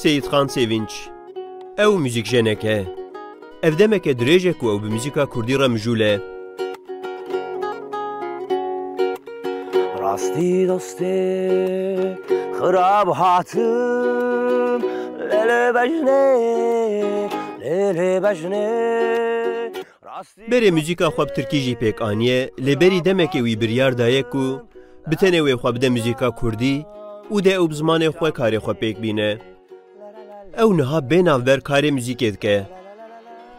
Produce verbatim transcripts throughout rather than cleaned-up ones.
Seyîdxan Sevinç. Ew muzîkjenek e. Ev demeke dirêj e ku ew bi muzîka kurdî re mijûl e. Rastî dostê xirab hatim, lê lê bejnê, lê lê bejnê. Berê muzîka xwe bi tirkî jî pêk aniye, lê berî demekê wî biryar daye ku bi tenê wê xwe bide muzîka kurdî û dê ew bi zimanê xwe karê xwe pêk bîne. Ew niha bê navber karê muzîkê dike.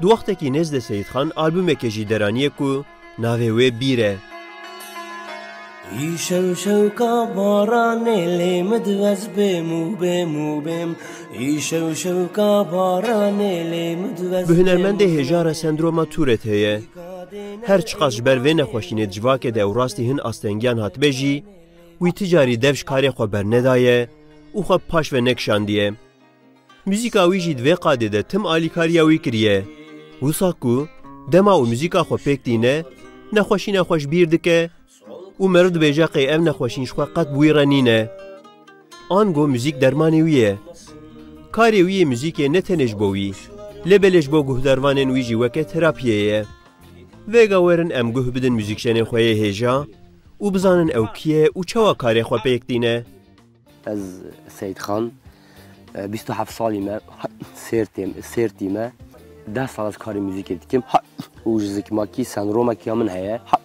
Di wextekî nêz de Seyîdxan albûmeke jî deraniye ku navê wê Bîr e. Îşew şewka baranê lê min divez bêm û bêm û bêm. Îşew şewka baranê lê min divez. Bi hunermendê hêja re sendroma Turet heye. Her çiqas ji ber vê nexweşînê di civakê de ew rastî hin astengiyan hatibe jî, wî ti carî dev ji karê xwe bernedaye û xwe bi paş ve nekişandiye. Muzîka wî jî di vê qadê de tim alîkariya wî kiriye. Wisa ku dema û muzîka xwe pêk tîne, nexweşîna xwe ji bîr dike û meriv dibêje qey ev nexweşîn ji xwe qet bi wî re nîne. Ango muzîk dermanê wî ye. Karê wî yê muzîkê ne tenê ji bo wî, lê belê ji bo guhdarvanên wî jî weke terapiyê ye. Vêga werin em guh bidin muzîkjenê xwe yê hêja û bizanin ew kî ye û çawa karê xwe pêk tîne. Ez Seyîdxan, e, bîst û heft salî me, Sêrtê, Sêrtî me. Deh sal ez karê muzîkê dikim. Ha, û ji zikmakî sendromekî ya min heye. Ha,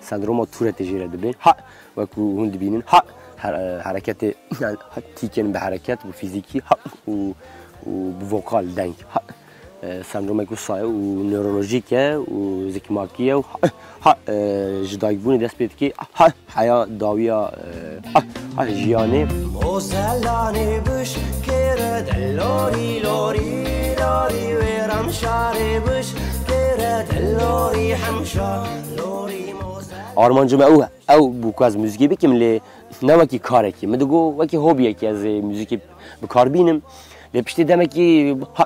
sendroma Turetê jê re dibên. Ha, wekû hûn dibînin. Ha, her-, e, hereketê, yani, ha, tîkên bi hereket, bi fîzîkî, ha, û, û bi vokal, deng. Ha, e, sendromek wisa ye û newrolojîk e û zikmakî ye û ha, ha, e, ji dayikbûnê dest pê dikê, ha, heya dawiya, e, ha, ha, jiyanê. Mozelanê biş kêre de lorî, lorî, lorî, wê remşarê biş kêre de lorî, hemşa, lorî, mozel- Armancim ew, ew bû ku ez muzîkê bikim, lê ne wekî karekî. Min digot wekî hobiyekî ez ê muzîkê bi kar bînim. Lê piştî demekî ha,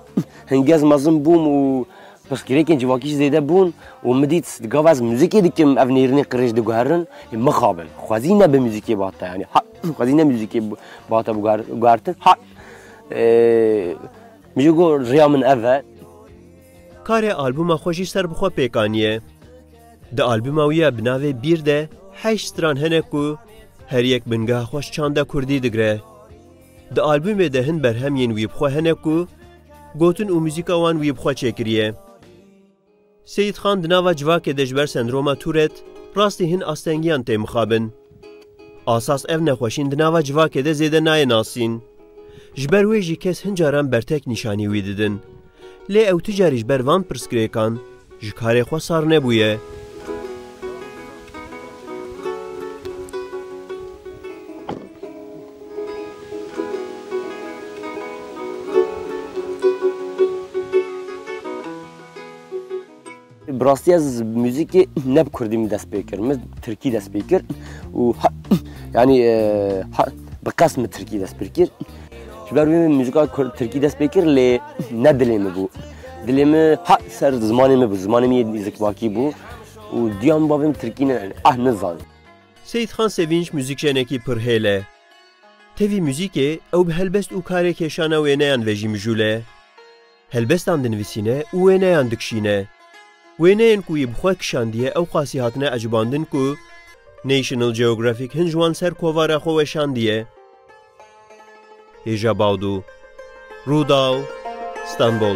hingez mezin bûm û pirsgirêkên civakî jî zêde bûn û min dît di gava ez muzîkê dikim, ev nêrînên qirêj diguherin, ê mixabin. Xwezî ne bi muzîkê bihata, yanî ha, xwezî ne muzîkê bihata biguher-, guhertin. Ha, e, min jî got, rêya min ev e. Karê albûma xwe jî ser bi xwe pêk aniye. Di albûma wî ya bi navê Bîr de heşt stran hene ku her yek bingeha xwe ji çanda kurdî digre. Di albûmê de hin berhem yên wî bi xwe hene ku gotin û muzîka wan wî bi xwe çêkiriye. Seyîdxan di nava civakê de ji ber sendroma Turet rastî hin astengiyan tê mixabin. Asas ev nexweşîn di nava civakê de zêde nayê nasîn. Ji ber wê jî kes hin caran bertek nîşanî wî didin. Lê ew ti carî ji ber van pirsgirêkan ji karê xwe sar nebûye. Bi rastî ez muzîkê ne bi kurdî min dest pê kir, min tirkî dest pê kir û ha, yanî, e, ha, bi qest min tirkî dest pê kir. Ji ber wê min muzîka kur-, tirkî dest pê kir, lê ne dilê min bû. Dilê min ha ser zimanê min bû, zimanê min yê zikmakî bû û diya min bavê min tirkî ne, ah, nizanî. Seyîdxan Sevinç muzîkjenekî pir hêl e. Tevî muzîkê ew bi helbest û karê kêşana wêneyan ve jî mijûl e. Helbestan dinivîsîne û wêneyan dikişîne. Wêneyên ku wî bi xwe kişandiye ew qasî hatine ecibandin ku National Geographic hin ji wan ser kovara xwe weşandiye. Hêja Bawdo, Rûdaw, Stenbol.